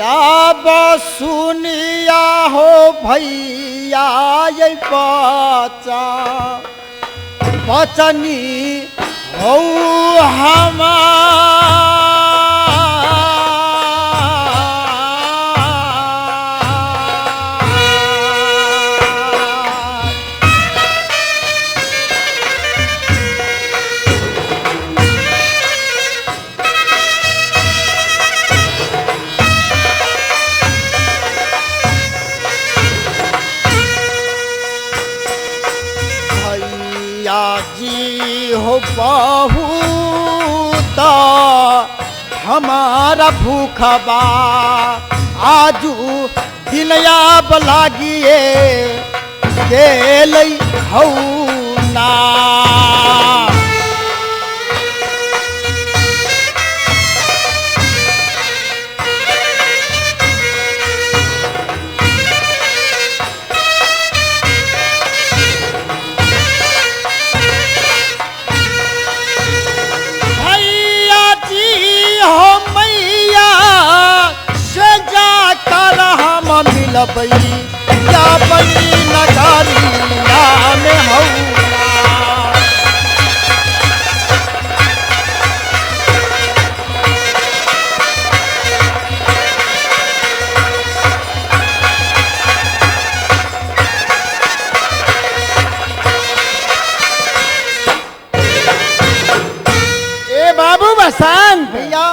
या बसुनिया हो भैया ये बचा बचनी हो हमार। भैया जी हो बहुत हमारा भूखबा आजू दिनया लागिए गेल हौ ना। भैया जी हो मैया से जाकर हम मिलबई या बनी नगरिया में हौला। ए बाबू बसंत भैया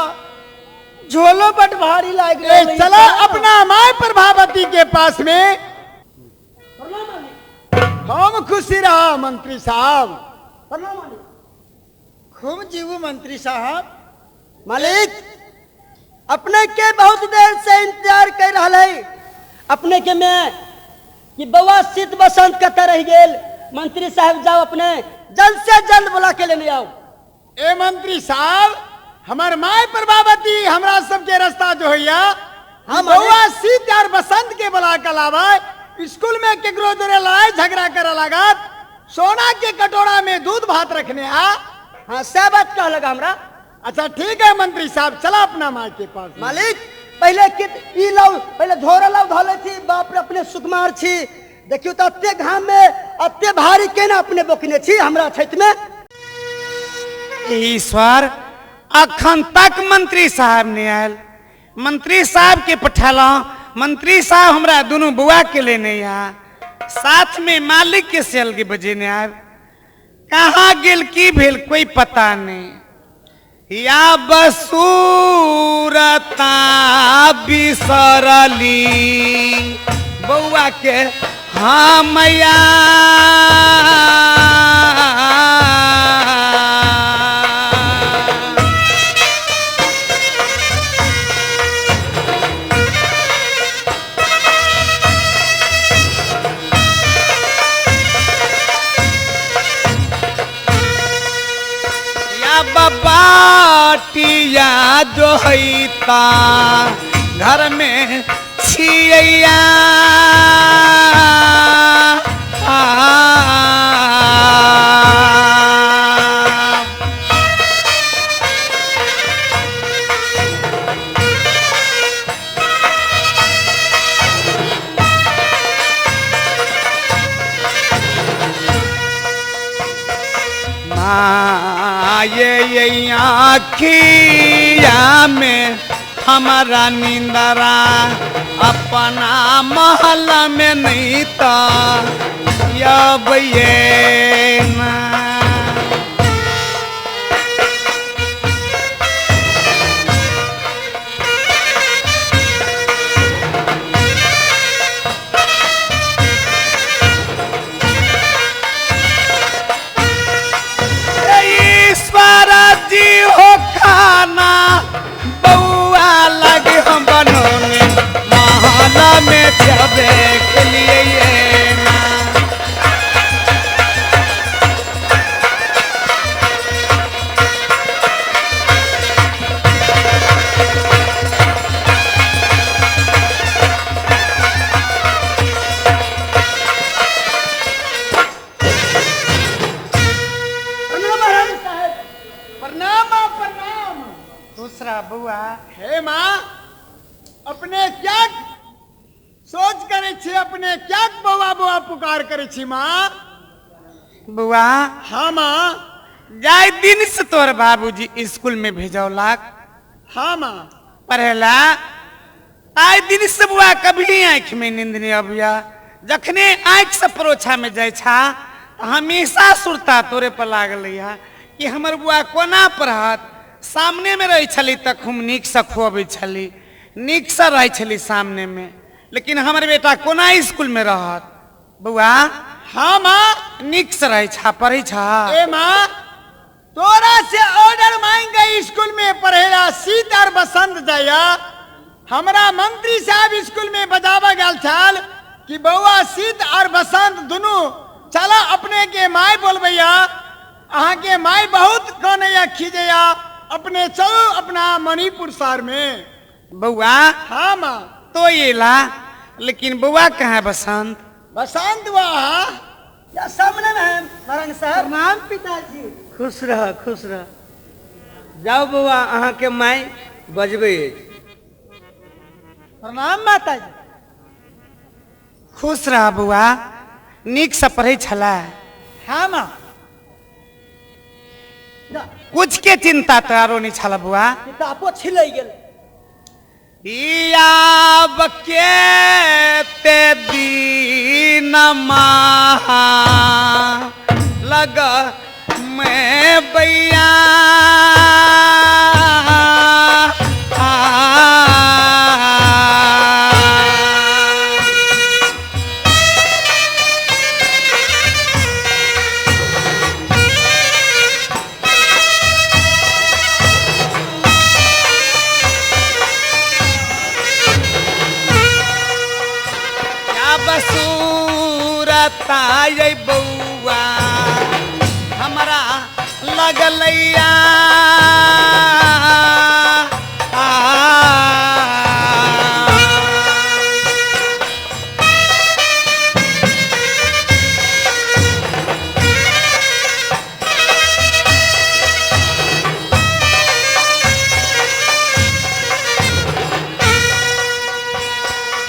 झोलो बट भारी लाग ए रहल है। चला अपना माय प्रभावती के पास में। हम खुशी रहा मंत्री साहब। खूब जीवू मंत्री साहब। मालिक अपने के बहुत देर से इंतजार कर रहा है अपने के मैं कि बउआ शीत बसंत कतऽ रह गेल। मंत्री साहब जाओ अपने जल्द से जल्द बुला के लेने आओ। ए मंत्री साहब हमार माय प्रभावती हमरा सबके रास्ता जो हैया हाँ, बउआ सीत और बसंत के बुला के लावा। स्कूल में केकरो जोरे लड़ाई झगड़ा करे लागत, सोना के कटोरा में दूध भात रखने आ। हाँ से बात कह लगा हमरा। अच्छा ठीक है मंत्री साहब चला अपना माँ के पास। मालिक पहले कि ई लाउ पहले झोरा लाउ धोले थी बाप रे अपने सुकुमार छी देखियो तो अत्ते घाम में अत्ते भारी केना अपने बोकने छी हमरा क्षेत्र में। ईश्वर अखन तक मंत्री साहब नहीं आयल। मंत्री साहब के पठेलहुँ, मंत्री साहब हमरा दुनू बउआ के लेने आ, साथ में मालिक के सेल के बजेने आयल। कहाँ गेल की भेल कोई पता नहीं। या बसूरता बिसरली बउआ के हाँ मैया या बाटिया जो हैता घर में छिया ये आखिया में हमारा निंदरा अपना महल में नहीं तो अब ये ना। ईश्वर जी हो खाना बउआ लगे हम बनोने महल में जबे के लिए ये ना। प्रणाम महाराज साहब। प्रणाम माँ, प्रणाम। दूसरा बउआ हे माँ अपने क्या सोच करे छी, अपने क्या बौआ बौआ पुकार करे छी माँ? बौआ। हाँ माँ। जाय दिन से तोर बाबूजी स्कूल में भेजौलाक। हाँ माँ। पढ़ेला, आइ दिन से बुआ कभी आँखि में नींद नहीं अबिया। जखने आँखि से परोछा में जाइ छा हमेशा सुरता तोरे पर लागल है कि हमर बुआ कोना पढ़त। सामने में रहै छली तक हम नीक से खुअबै छली, नीक से रहै छली सामने में, लेकिन हमर बेटा कोना स्कूल में रहत? बौआ। हाँ माँ। नीक से रहै छा, पढ़ै छा? ए माँ, तोरा से ऑर्डर मांग गई स्कूल में पढ़ेला शीत और बसंत जाया। हमरा मंत्री साहब स्कूल में बजावा गेल छल कि बौआ शीत और बसंत दुनू चला, अपने के माय बोलबैया, अहाँ के माय बहुत कनैया खीजैया, अपने चलो अपना मणिपुर शहर में। बौआ। हाँ माँ। तो ये ला, लेकिन बौआ कहाँ है बसंत? बसंत वाह या सामने में है महारानी साहब। प्रणाम पिताजी। खुश रह, खुश रह। जाओ बौआ, अहाँके माय बजबै अछि। प्रणाम माताजी। खुश रह बौआ। नीक से पढ़ै छला? हाँ माँ। कुछ के चिंता तो आरो नहीं छला बौआ। किताबो छिलै गेल। आब के ते दीन लग मैं बैया क्या बसूरता ये बौआ हमरा लगलैया।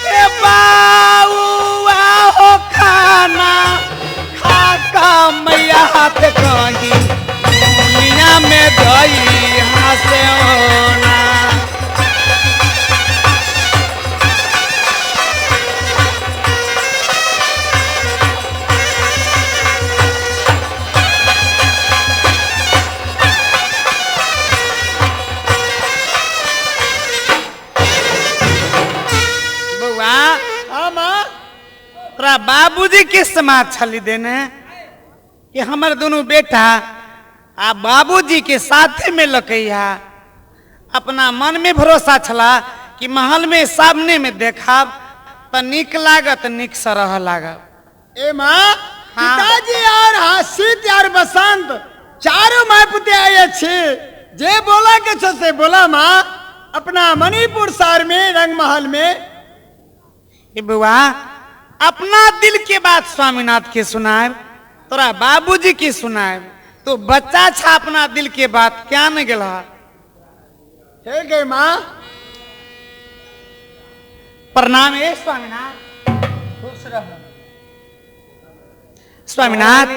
ए बाउआ हो खाना खा का मैया हाथ कहीं दुनिया में गई हंसे होना। बौआ। हाँ माँ। तोरा बाबूजी के समाज छली देने कि हमर दुनू बेटा आ बाबूजी के साथे में लकैया। अपना मन में भरोसा छला कि महल में सामने में देखाब त नीक लागत, नीक से रह लागब। ए माँ। हाँ। पिताजी और हाँ शीत और बसंत चारों माय पुते आए छे, जे बोला के छो से बोला माँ, अपना मणिपुर शहर में रंग महल में। ए बउआ, अपना दिल के बात स्वामीनाथ के सुनाएब, तोरा बाबूजी के सुनाएब, तो बच्चा छा, अपना दिल के बात क्या न गेला। ठीक है माँ। प्रणाम ए स्वामीनाथ। खुश रह। स्वामीनाथ।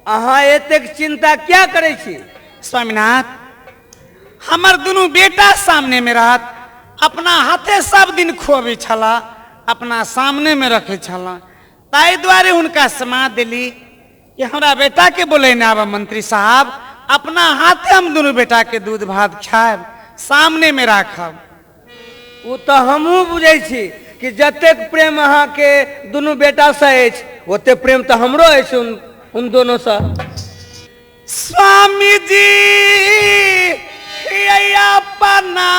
अहाँ एतेक चिंता क्या करै छी? स्वामीनाथ, हमर दुनू बेटा सामने में रहत, अपना हाथे सब दिन खुअबै छला, अपना सामने में रखै छला, ताहि दुआरे हुनका समा देली कि हमरा बेटा के बोलेने आब मंत्री साहब, अपना हाथे हम दुनू बेटा के दूध भात खायब, सामने में राखब। ओ तऽ हमहूँ बुझै छी कि जतेक प्रेम अहाँके दुनू बेटासँ अछि, ओतेक प्रेम तऽ हमरो अछि उन उन दोनोसँ। स्वामी जी, ये अपना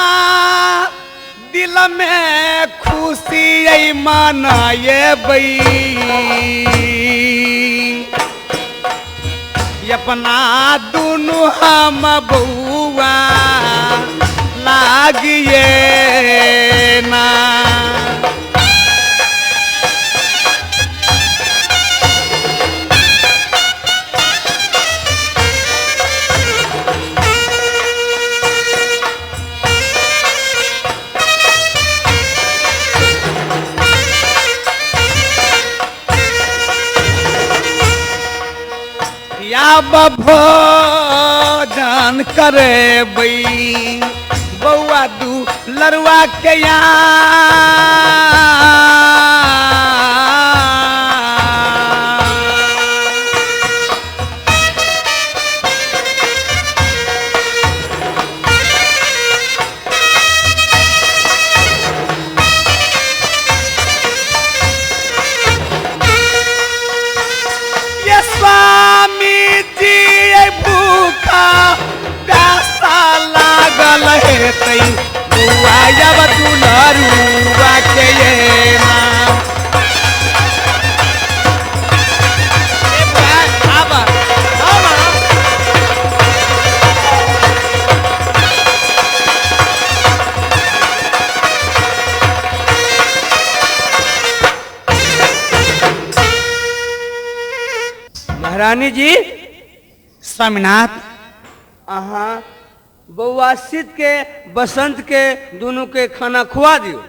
दिल में खुशी ये मनाए अपना दुनू हम बउआ लागिए ना। अब भोजन करेबै बौआ दू लरुआ के या। ये स्वामी जी ये भूखा प्यासा लागल हेतै बौआ अब दुलरुआ के ये ना। ए बौआ, आब, हाँ माँ। महारानी जी। स्वामीनाथ, अहाँ बौआ शीत के बसंत के दुनू के खाना खुआ दियौ।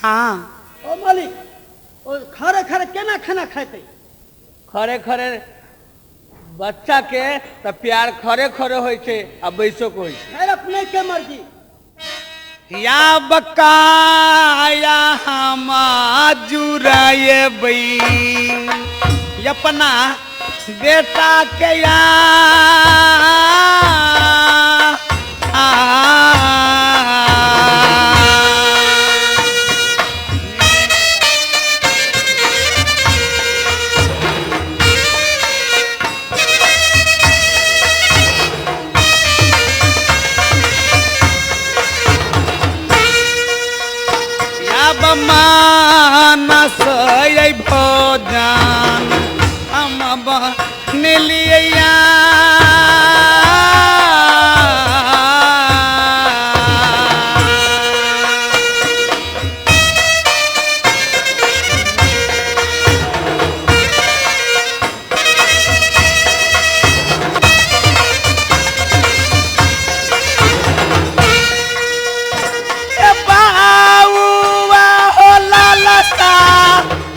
हाँ। ओ मालिक, ओ खरे खरे केना खाना खेतै? खरे खरे बच्चा के तऽ प्यार खरे खरे होइ छै आ बैसो के होइ छै। खैर अपने के मर्जी। या बकाया हम जुराएबै अपना बेटा के या आ। अब मानस ये भोजन हम बनेलिया। ए बाउआ हो लालसा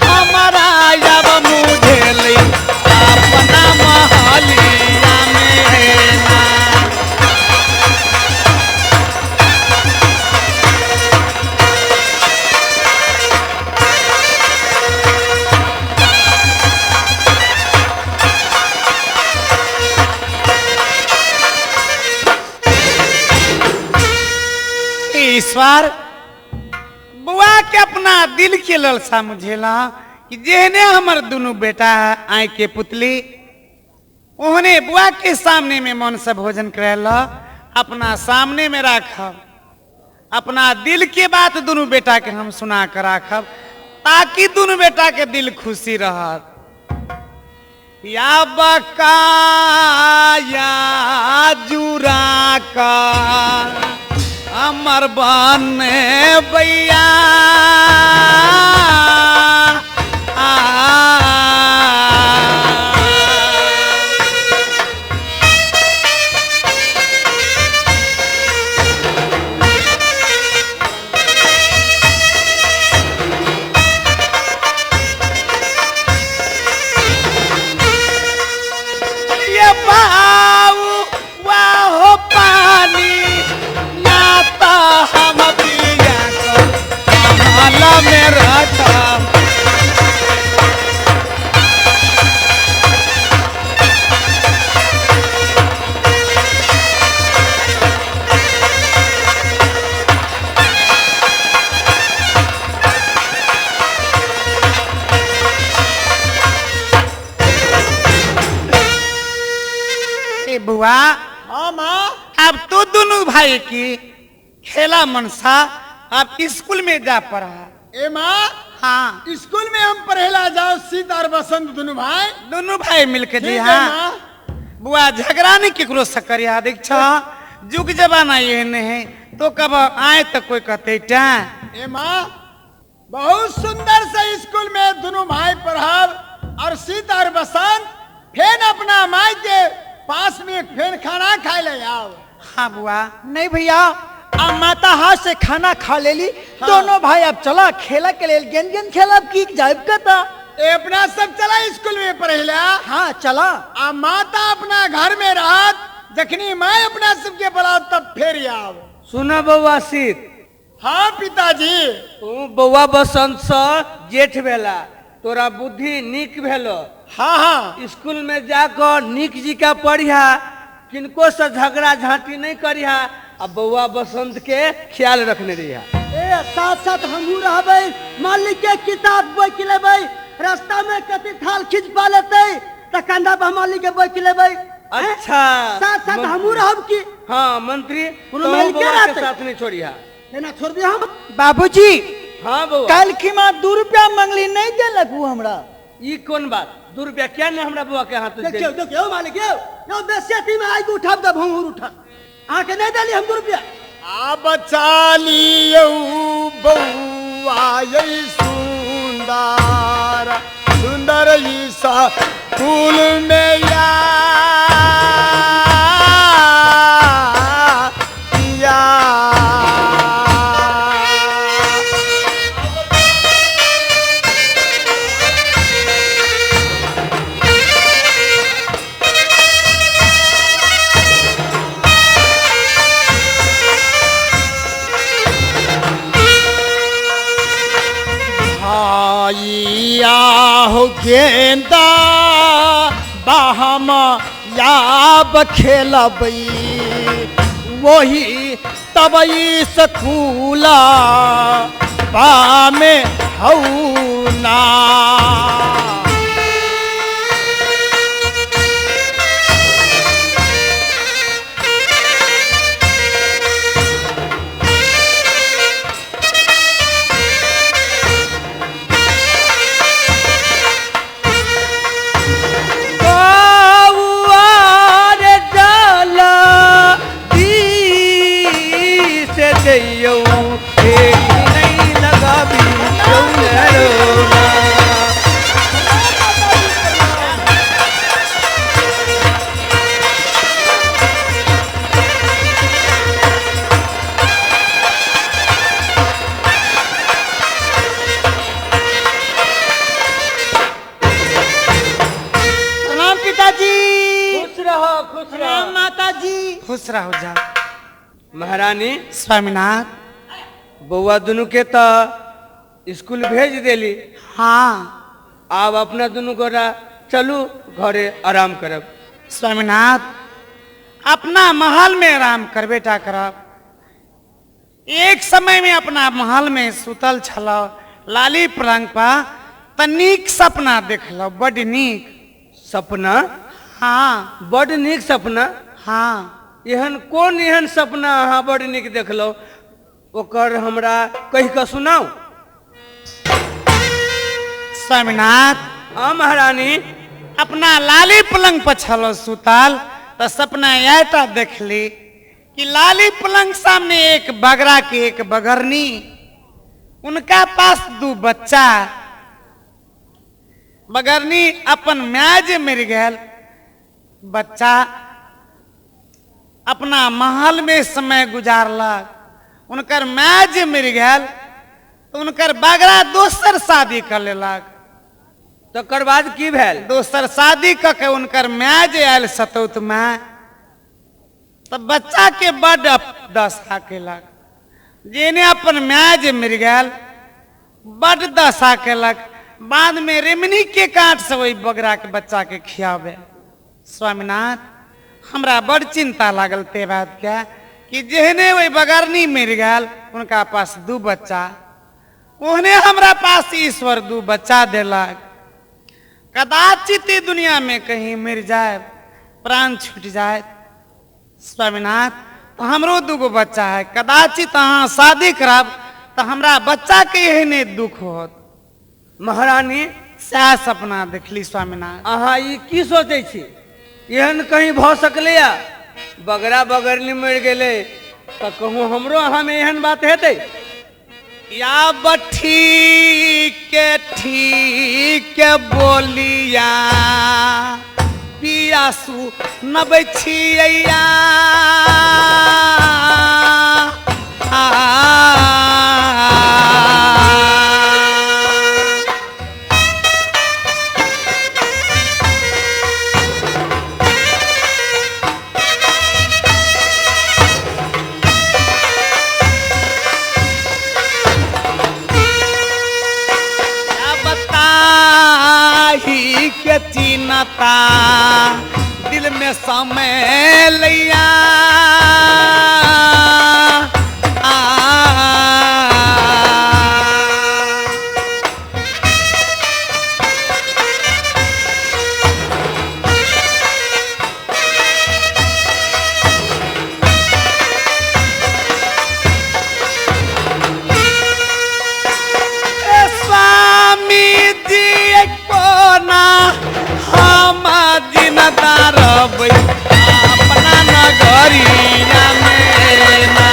हमारा अब मुझे ले अपना महलिया में ना। ईश्वर, बुआ के अपना दिल के ललसा मुझेला कि जेहने हमर दुनू बेटा है आय के पुतली, ओहने बुआ के सामने में मन से भोजन करेला, अपना सामने में राखब, अपना दिल के बात दुनू बेटा के हम सुना कर राखब ताकि दुनू बेटा के दिल खुशी रहत। या बकाया जुरा का अमर बने भैया आ। ये बाऊ वाहो पानी या तो हम पिया को महल में रखा। ए बुआ, हाँ माँ। अब तो दोनों भाई की खेला मनसा अब स्कूल में जा पढ़ा। ए माँ, हाँ। स्कूल में हम पढ़ेला जाओ सीत और बसंत दोनों भाई, दोनों भाई मिलके जी। ठीक है हाँ माँ। बुआ, झगड़ा नहीं केकरो से करिया, देखा जुग जमाना ये नहीं तो कब आए तो कोई कहते टा। ए माँ, बहुत सुंदर से स्कूल में दोनों भाई पढ़ब और सीत और बसंत फेन अपना माई के पास में फेन खाना खाए ले आओ। हाँ बुआ। नहीं भैया, अब माता हाथ से खाना खा लेली। दोनों भाई अब चला खेला के लेल, गेंद गेंद खेलब की जाइब कता। ए अपना सब चला स्कूल में पढ़ेला। हाँ चला। आ माता अपना घर में रहत, जखनी माय अपना सबके बोलाओ तब फेर आओ। सुना बौआ शीत। हाँ पिताजी। तू बौआ बसंत से जेठ भेला, तोरा बुद्धि नीक भेलो। हाँ हाँ। स्कूल में जाकर नीक जी का पढ़िया, किनको से झगड़ा झांटी नहीं करिहा, आ बौआ बसंत के ख्याल रखने रहिया। ए साथ साथ हमहू रहबै, मालिक के किताब बोक लेबै, रास्ता में कति थाल खींच पा लेतै त कंधा पर मालिक के बोक लेबै। अच्छा साथ साथ हमहू रहब की। हाँ मंत्री कोनो मालिक के बौआ के साथ नहीं छोड़िहा। ना छोड़ दिया हम। बाबूजी। हाँ बौआ। कल खिमा 2 रुपया मंगली नहीं देलक उ हमरा। ई कौन बात, 2 रुपया क्या नहीं हमरा बौआ के हाथ में। देखियो देखियो मालिक यौ यौ बेइज्जती में आइ के उठाब दब हम उठा। अहाँ के नहीं देली हम 2 रुपया। आ बचा लियौ बौआ यै सुंदर सुंदर ईसा फूल में या या। हो गेंदा बाहमा याब खेलबई वही तबई सकूला पामे हौ ना। खुश रहो जा महारानी। स्वामीनाथ बौआ दुनू के तो स्कूल भेज देली। हाँ आब अपना दुनू गोरा चलू घरे आराम करब। स्वामीनाथ अपना महल में आराम करबे टा करब। एक समय में अपना महल में सुतल छल लाली पलंग पर त नीक सपना देखल, बड नीक सपना। हाँ बड नीक सपना। हाँ एहन कोन एहन सपना अहाँ बड़ नीक देखलहुँ, ओकर हमरा कहि कऽ सुनाउ। स्वामीनाथ। हाँ महारानी। अपना लाली पलंग पर छल सुतल त सपना इएहटा देखली कि लाली पलंग सामने एक बगरा के एक बगरनी, उनका पास 2 बच्चा। बगरनी अपन माय जे मर गेल, बच्चा अपना महल में समय गुजारलक। उनकर माय जे मर गेल तो उनकर बगरा दोसर शादी कर लेलक। तकर बाद की भेल? दोसर शादी क के उनकर माय जे आयल सतौत माय, तो बच्चा के बड दशा केलक। जेने अपन माय जे मर गेल बड दशा केलक। बाद में रेमनी के काट से वही बगरा के बच्चा के खियाबे। स्वामीनाथ हमरा बड़ चिंता लागल ते बात के कि जेहने वही बगरनी मर गेल उनका पास 2 बच्चा, ओहने हमरा पास ईश्वर 2 बच्चा देलक। कदाचित दुनिया में कहीं मर जाए, प्राण छूट जाए। स्वामीनाथ तो हमरो 2 गो बच्चा है, कदाचित अहाँ शादी करब तो हमरा बच्चा के एहने दुख होत। महारानी सएह सपना देखली स्वामीनाथ। अहाँ ई की सोचै छी, एहन कहीं भऽ सकलैया? बगरा बगरनी मरि गेलै तऽ कहूँ हमरो अहाँमे एहन बात हेतै? या ठीक ठीक बोलिया पियासु नबै छियैया। आ नाता दिल में समय लैया आ। ए स्वामी जी कोना हम जिनता रहबै अपना नगरिया में ना।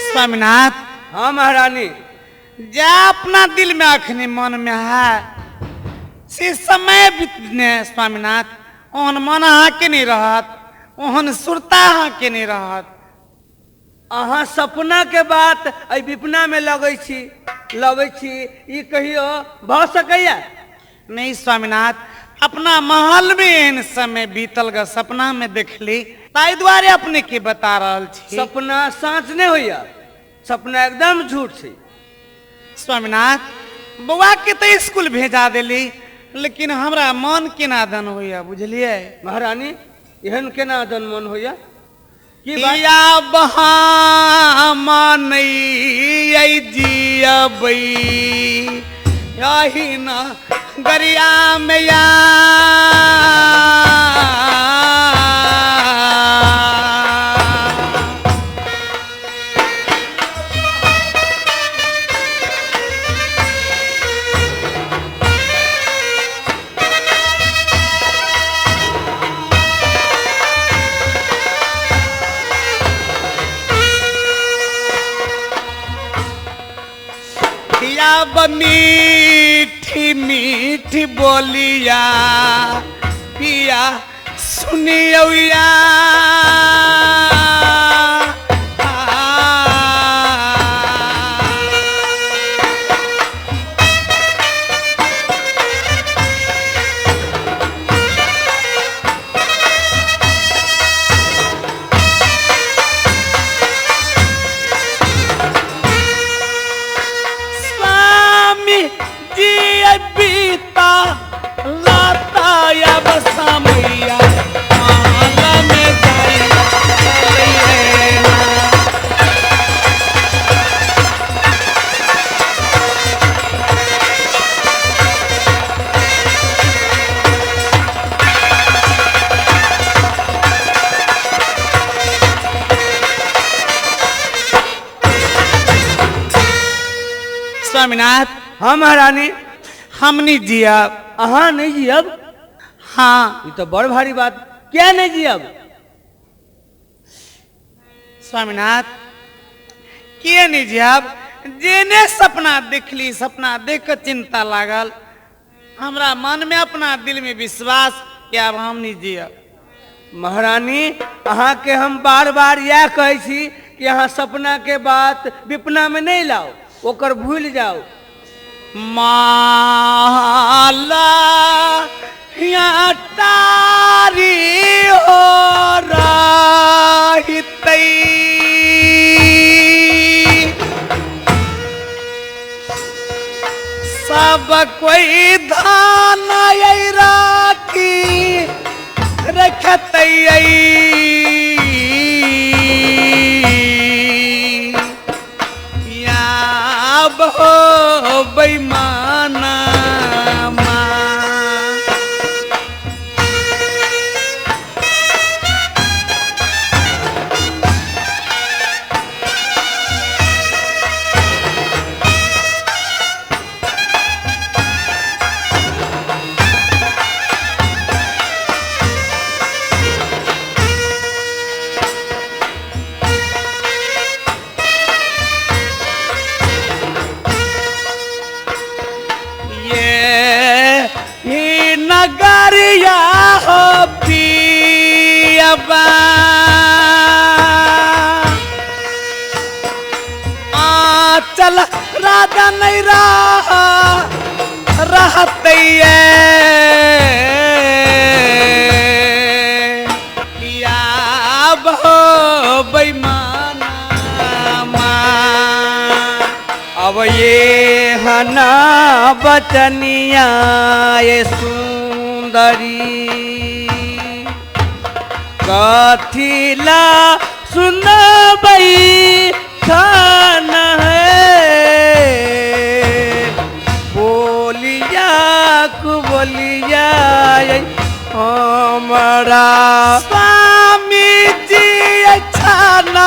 स्वामीनाथ। हाँ महारानी। जा अपना दिल में अखनी मन में है से समय बीतने स्वामीनाथ ओहन मन अहाँ के नहीं रहत, ओहन सुरता अहाँ के नहीं रहत। अहाँ सपना के बात एहि विपना में लगै छी लबै छी, ई कहियो भऽ सकैया? नहीं स्वामीनाथ, अपना महल में एहन समय बीतल ग सपना में देखली, ताहि दुआरे अपने के बता रहल छी। सपना साँच नहि होइया, सपना एकदम झूठ छै। स्वामीनाथ, बौआ के तो स्कूल भेजा देली, लेकिन हमरा मन केना दन होइया बुझलियै? महारानी, एहन केना दन मन होइया? की बात? या बहा नहीं जियबै यही न गरिया में या। अब मीठी मीठी बोलिया पिया सुनिया। स्वामी जी बीता लाता या बसामैया माला में जाई। स्वामीनाथ। हाँ महारानी। हम नहीं जियब। अहाँ नहीं जियब? हाँ। ई तो बड़ भारी बात, क्या नहीं जियब? स्वामीनाथ, किए नहीं जियब? जेने सपना देखली, सपना देख के चिंता लागल हमरा मन में, अपना दिल में विश्वास कि अब हम नहीं जियब। महारानी, अहाँ के हम बार बार इएह कहै छी कि अहाँ सपना के बात विपना में नहीं लाओ, ओकर भूल जाओ। माला या तारी हो रहितै सब कोई धान राखी रखतै या हो बेईमाना। ये ही नगरिया हो पियबा आ चल राधा नहीं रहा रहतैये या हो बेईमाना अब ये हना बचनिया ये सुंदरी कथिला सुनबई खान है बोलिया कुबोलिया ये हमरा स्वामी जी छाना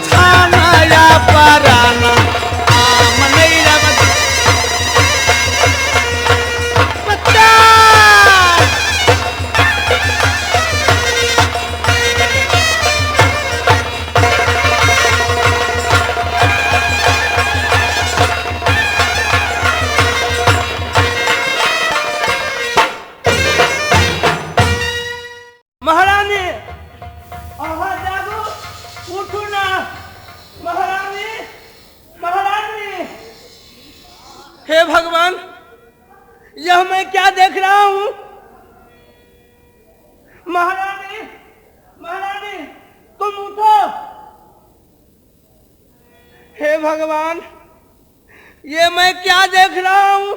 छाना या पराना आम नहीं रवत बच्चा। महारानी अहाँ जागू उठू ना महारानी महारानी हे भगवान यह मैं क्या देख रहा हूं महारानी महारानी तुम उठो हे भगवान ये मैं क्या देख रहा हूं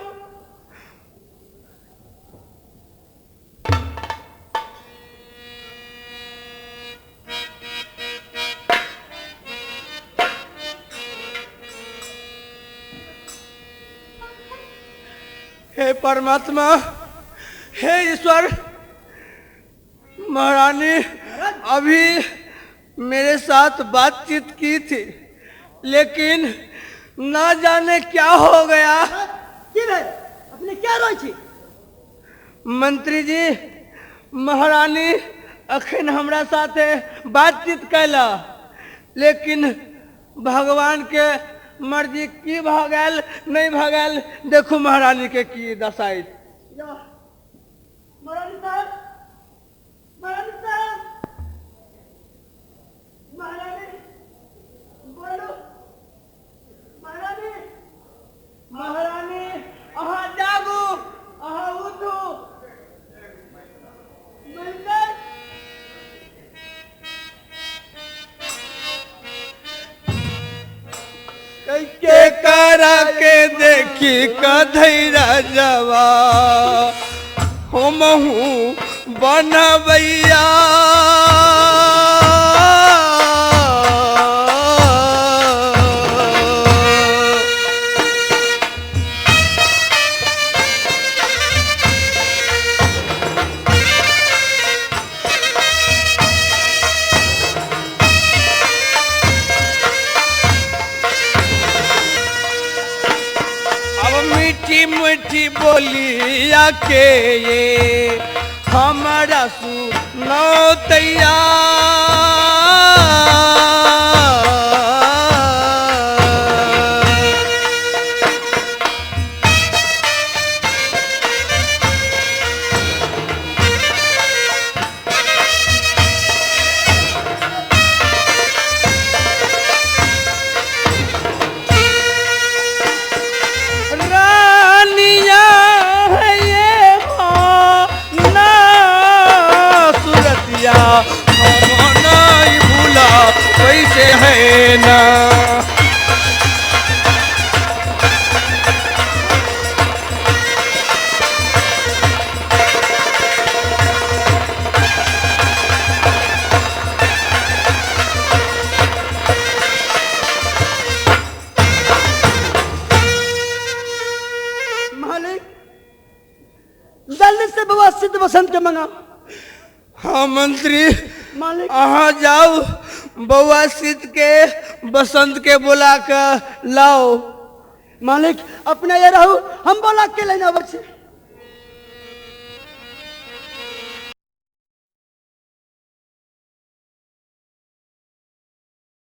हे परमात्मा हे ईश्वर महारानी अभी मेरे साथ बातचीत की थी लेकिन ना जाने क्या हो गया। की भेल अपने क्या रोइ छी? मंत्री जी महारानी अखन हमरा साथे बातचीत कैला लेकिन भगवान के मर्जी की भऽ गेल नहीं भऽ गेल देखू महारानी के की दशा अछि। महारानी साहब महारानी साहब महारानी बोलू महारानी महारानी अहाँ जागू अहाँ उठू। मंत्री के करा के देखी कधैरा जवा हमहू बनबैया अब मीठी मीठी बोलिया के ये हमारा सुनौतैया रानिया है ये ना सुरतिया हम नहीं भूला कैसे है ना। मालिक जल्दी से बउआ सिद्ध बसंत के मंगाओ। हाँ मंत्री मालिक अहाँ जाओ बउआ सिद्ध के बसंत के बोला के लाओ। मालिक अपने ये रहू हम बोला के लेने अबै छी।